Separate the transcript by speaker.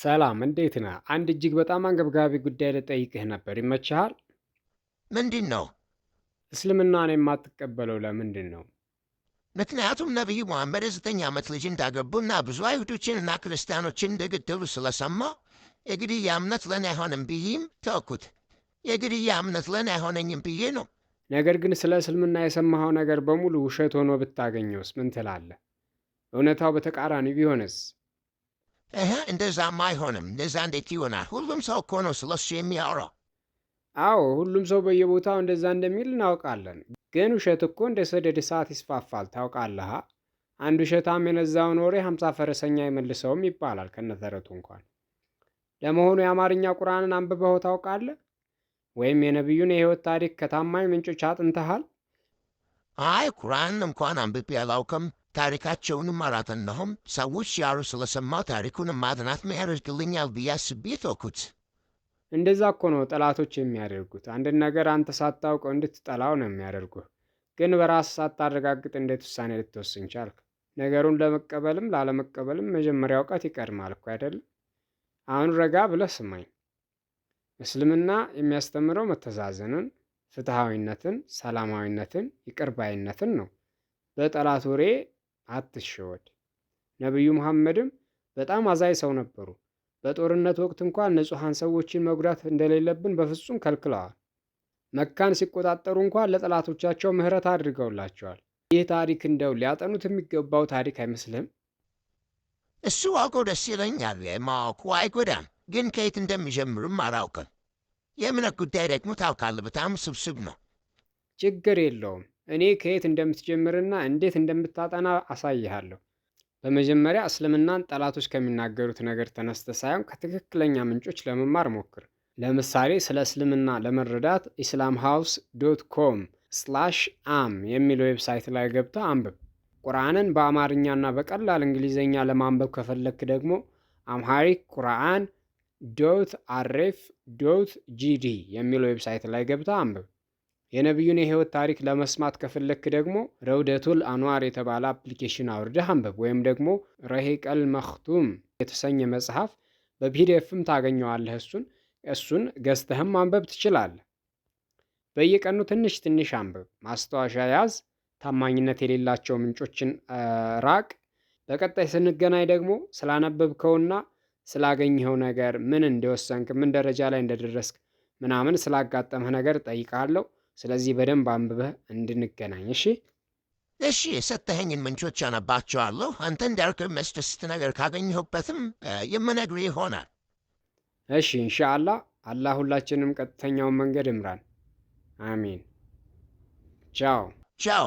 Speaker 1: ሰላም፣ እንዴት ነህ? አንድ እጅግ በጣም አንገብጋቢ ጉዳይ ልጠይቅህ ነበር። ይመችሃል?
Speaker 2: ምንድን ነው?
Speaker 1: እስልምናን የማትቀበለው ለምንድን ነው?
Speaker 2: ምክንያቱም ነቢዩ መሐመድ የ9 ዓመት ልጅ እንዳገቡና ብዙ አይሁዶችንና ክርስቲያኖችን እንደገደሉ ስለሰማሁ የግድያ እምነት ለእኔ አይሆንም ብዬም ተውኩት። የግድያ እምነት ለእኔ አይሆነኝም ብዬ ነው።
Speaker 1: ነገር ግን ስለ እስልምና የሰማኸው ነገር በሙሉ ውሸት ሆኖ ብታገኘውስ ምን ትላለህ? እውነታው በተቃራኒ ቢሆንስ?
Speaker 2: እህ፣ እንደዛማ አይሆንም። እንደዛ እንዴት ይሆናል? ሁሉም ሰው እኮ ነው ስለሱ የሚያወራው።
Speaker 1: አዎ፣ ሁሉም ሰው በየቦታው እንደዛ እንደሚል እናውቃለን። ግን ውሸት እኮ እንደ ሰደድ እሳት ይስፋፋል፣ ታውቃለህ? አንድ ውሸታም የነዛውን ወሬ 50 ፈረሰኛ አይመልሰውም ይባላል ከነተረቱ እንኳን። ለመሆኑ የአማርኛ ቁርአንን አንብበኸው ታውቃለህ? ወይም የነቢዩን የሕይወት ታሪክ ከታማኝ ምንጮች አጥንተሃል?
Speaker 2: አይ፣ ቁርአን እንኳን አንብቤ አላውቅም። ታሪካቸውንም አላጠናሁም። ሰዎች ሲያወሩ ስለሰማሁ ታሪኩን ማጥናት ምን ያደርግልኛል ብዬ አስቤ ተውኩት።
Speaker 1: እንደዛ እኮ ነው ጠላቶች የሚያደርጉት። አንድን ነገር አንተ ሳታውቀው እንድትጠላው ነው የሚያደርጉህ። ግን በራስህ ሳታረጋግጥ እንዴት ውሳኔ ልትወስን ቻልክ? ነገሩን ለመቀበልም ላለመቀበልም መጀመሪያ እውቀት ይቀድማል እኮ፣ አይደለም? አሁን ረጋ ብለህ ስማኝ። እስልምና የሚያስተምረው መተዛዘንን፣ ፍትሐዊነትን፣ ሰላማዊነትን፣ ይቅር ባይነትን ነው። በጠላት ወሬ አትሸወድ። ነቢዩ መሐመድም በጣም አዛኝ ሰው ነበሩ። በጦርነት ወቅት እንኳን ንጹሐን ሰዎችን መጉዳት እንደሌለብን በፍጹም ከልክለዋል። መካን ሲቆጣጠሩ እንኳን ለጠላቶቻቸው ምህረት አድርገውላቸዋል። ይህ ታሪክ እንደው ሊያጠኑት የሚገባው ታሪክ አይመስልህም?
Speaker 2: እሱ አውቀው ደስ ይለኛል። ማወቁ አይጎዳም፣ ግን ከየት እንደሚጀምርም አላውቅም። የእምነት ጉዳይ ደግሞ ታውቃለህ፣ በጣም ውስብስብ ነው።
Speaker 1: ችግር የለውም። እኔ ከየት እንደምትጀምርና እንዴት እንደምታጠና አሳይሃለሁ። በመጀመሪያ እስልምናን ጠላቶች ከሚናገሩት ነገር ተነስተህ ሳይሆን ከትክክለኛ ምንጮች ለመማር ሞክር። ለምሳሌ ስለ እስልምና ለመረዳት islamhouse.com/am የሚል website ላይ ገብተህ አንብብ። ቁርአንን በአማርኛና በቀላል እንግሊዝኛ ለማንበብ ከፈለግክ ደግሞ amharicquran.rf.gd የሚል website ላይ ገብተህ አንብብ። የነቢዩን የህይወት ታሪክ ለመስማት ከፈለግክ ደግሞ ረውደቱል አንዋር የተባለ application አውርደህ አንብብ። ወይም ደግሞ ረሂቀል መክቱም የተሰኘ መጽሐፍ በ PDF ም ታገኘዋለህ። እሱን ገዝተህም ማንበብ ትችላለህ። በየቀኑ ትንሽ ትንሽ አንብብ፣ ማስታወሻ ያዝ፣ ታማኝነት የሌላቸው ምንጮችን ራቅ። በቀጣይ ስንገናኝ ደግሞ ስላነበብከውና ስላገኘኸው ነገር፣ ምን እንደወሰንክ፣ ምን ደረጃ ላይ እንደደረስክ ምናምን ስላጋጠመህ ነገር እጠይቅሃለሁ። ስለዚህ በደንብ አንብበህ እንድንገናኝ፣ እሺ?
Speaker 2: እሺ፣ የሰጠኸኝን ምንጮች አነባቸዋለሁ። አንተ እንዳልከው የሚያስደስት ነገር ካገኘሁበትም የምነግርህ ይሆናል።
Speaker 1: እሺ፣ ኢንሻአላህ። አላህ ሁላችንም ቀጥተኛውን መንገድ ይምራን። አሚን። ቻው።
Speaker 2: ቻው።